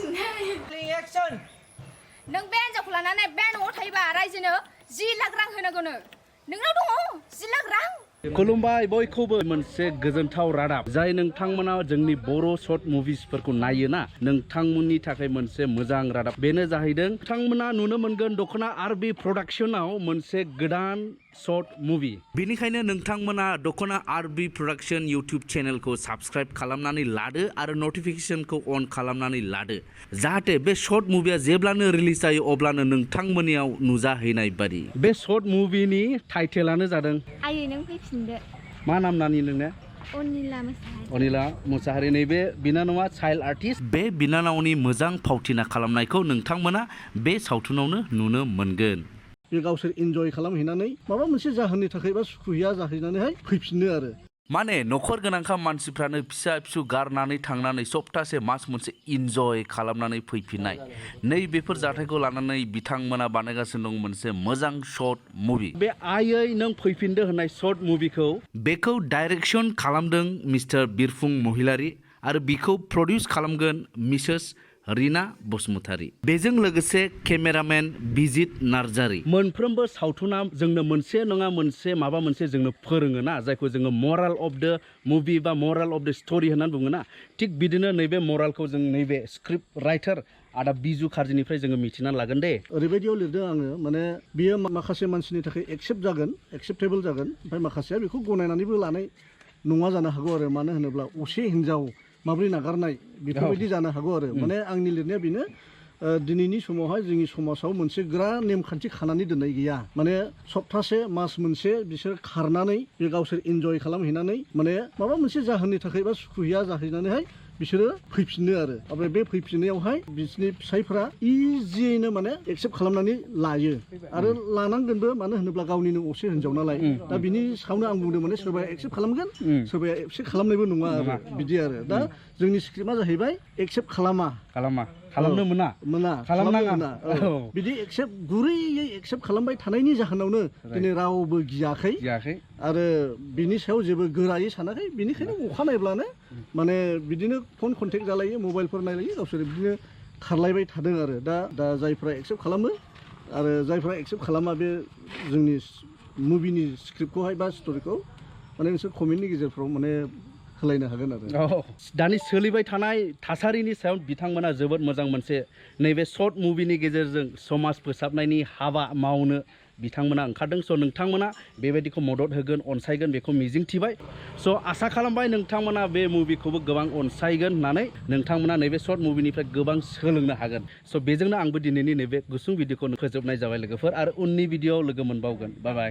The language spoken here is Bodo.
Reaction. नों बे हिनजावखौ लानानै बे न'आव थायोबा रायजोनो 10 लाख रां होनांगौनो नोंनाव दङ 10 लाख रां खुलुमबाय बयखौबो मोनसे गोजोनथाव रादाब जाय नोंथांमोना जोंनि बर' शर्ट मुभिसफोरखौ नायोना नोंथांमोननि थाखाय मोनसे मोजां रादाब बेनो जाहैदों नोंथांमोना नुनो मोनगोन दखना आरबि प्रडाक्शनाव मोनसे गोदान शर्ट मुभि बेनिखायनो नोंथांमोना दखना आरबि प्रडाक्शन इउट्युब चेनेलखौ साबस्क्राइब खालामनानै लादो आरो नटिफिकेशनखौ अन खालामनानै लादो जाहाथे बे शर्ट मुभिया जेब्लानो रिलिज जायो अब्लानो नोंथांमोननियाव नुजाहैनाय बादि बे शर्ट मुभिनि टाइटेलानो जादों आयै नों फैफिनदो मा नाम नानि नोंना अनिला मुसाहारि नैबे बिनानावा चाइल्ड आर्टिस्ट बे बिनानावनि मोजां फावथिना खालामनायखौ नोंथांमोना बे सावथुनावनो नुनो मोनगोन बे गावसोर इन्जय खालामहैनानै माबा मोनसे जाहोननि थाखाय बा सुखुया जाहैनानैहाय फैफिनो आरो माने नखर गोनांखा मानसिफ्रानो फिसा फिसौ गारनानै थांनानै सप्तासे मास मोनसे इन्जय खालामनानै फैफिननाय नै बेफोर जाथायखौ लानानै बिथांमोना बानायगासिनो दं मोनसे मोजां शर्ट मुभि बे आयै नों फैफिनदो होननाय शर्ट मुभिखौ बेखौ डाइरेक्सन खालामदों मिस्टार बिरफुं महिलारि आरो बिखौ प्रडिउस खालामगोन मिसेस रिना बसुमतारी बेजों लोगोसे केमेरामेन बिजित नार्जारी मोनफ्रोमबो सावथुना जोंनो मोनसे नङा मोनसे माबा मोनसे जोंनो फोरोङोना जायखौ जोङो मराल अफ द मुभि बा मराल अफ द स्टोरी होननानै बुङोना थिग बिदिनो नैबे मरालखौ जों नैबे स्क्रिप्ट राइटार आदा बिजु खार्जिनिफ्राय जोङो मिथिनानै लागोन दे ओरैबायदियाव लिरदों आङो माने बियो माखासे मानसिनि थाखाय एक्सेप्टेबल जागोन ओमफ्राय माखासेया बेखौ गनायनानैबो लानाय नङा जानो हागौ आरो मानो होनोब्ला असे हिनजाव माब्रै नागारनाय बेफोरबायदि जानो हागौ आरो माने आंनि लिरनाया बेनो दिनैनि समावहाय जोंनि समाजाव मोनसे गोरा नेमखान्थि खानानै दोननाय गैया माने सप्तासे मास मोनसे बिसोर खारनानै बे गावसोर इन्जय खालामहैनानै माने माबा मोनसे जाहोननि थाखाय बा सुखुया जाहैनानैहाय बिसोरो फैफिनो आरो ओमफ्राय बे फैफिननायावहाय बिसोरनि फिसायफोरा इजियैनो माने एक्सेप्ट खालामनानै लायो आरो लानांगोनबो मानो होनोब्ला गावनिनो असे हिनजाव नालाय दा बिनि सायावनो आं बुंदों माने सोरबाया एक्सेप्ट खालामगोन सोरबाया एक्सेप्ट खालामनायबो नङा आरो बिदि आरो दा जोंनि स्क्रिप्टआ जाहैबाय एक्सेप्ट खालामनो मोना खालामनाङा बिदि एक्सेप्ट गुरैयै एक्सेप्ट खालामबाय थानायनि जाहोनावनो दिनै रावबो गियाखै आरो बिनि सायाव जेबो गोरायै सानाखै बिनिखायनो अखा नायब्लानो माने बिदिनो फन कन्टेक्ट जालायो मबाइलफोर नायलायो गावसोर बिदिनो खारलायबाय थादों आरो दा जायफ्रा एक्सेप्ट खालामो आरो जायफ्रा एक्सेप्ट खालामा बे जोंनि मुभिनि स्क्रिप्टखौहाय बा स्ट'रिखौ माने नोंसोर कमेन्टनि गेजेरफ्राव माने होलायनो हागोन आरो दानि सोलिबाय थानाय थासारिनि सायाव बिथांमोना जोबोद मोजां मोनसे नैबे शर्ट मुभिनि गेजेरजों समाज फोसाबनायनि हाबा मावनो बिथांमोना ओंखारदों स' नोंथांमोना बेबायदिखौ मदद होगोन अनसायगोन बेखौ मिजिंथिबाय स' आसा खालामबाय नोंथांमोना बे मुभिखौबो गोबां अनसायगोन होननानै नोंथांमोना नैबे शर्ट मुभिनिफ्राय गोबां सोलोंनो हागोन स' बेजोंनो आंबो दिनैनि नैबे गुसुं भिडिअखौ फोजोबनाय जाबाय लोगोफोर आरो उननि भिडिअआव लोगो मोनबावगोन बाय बाय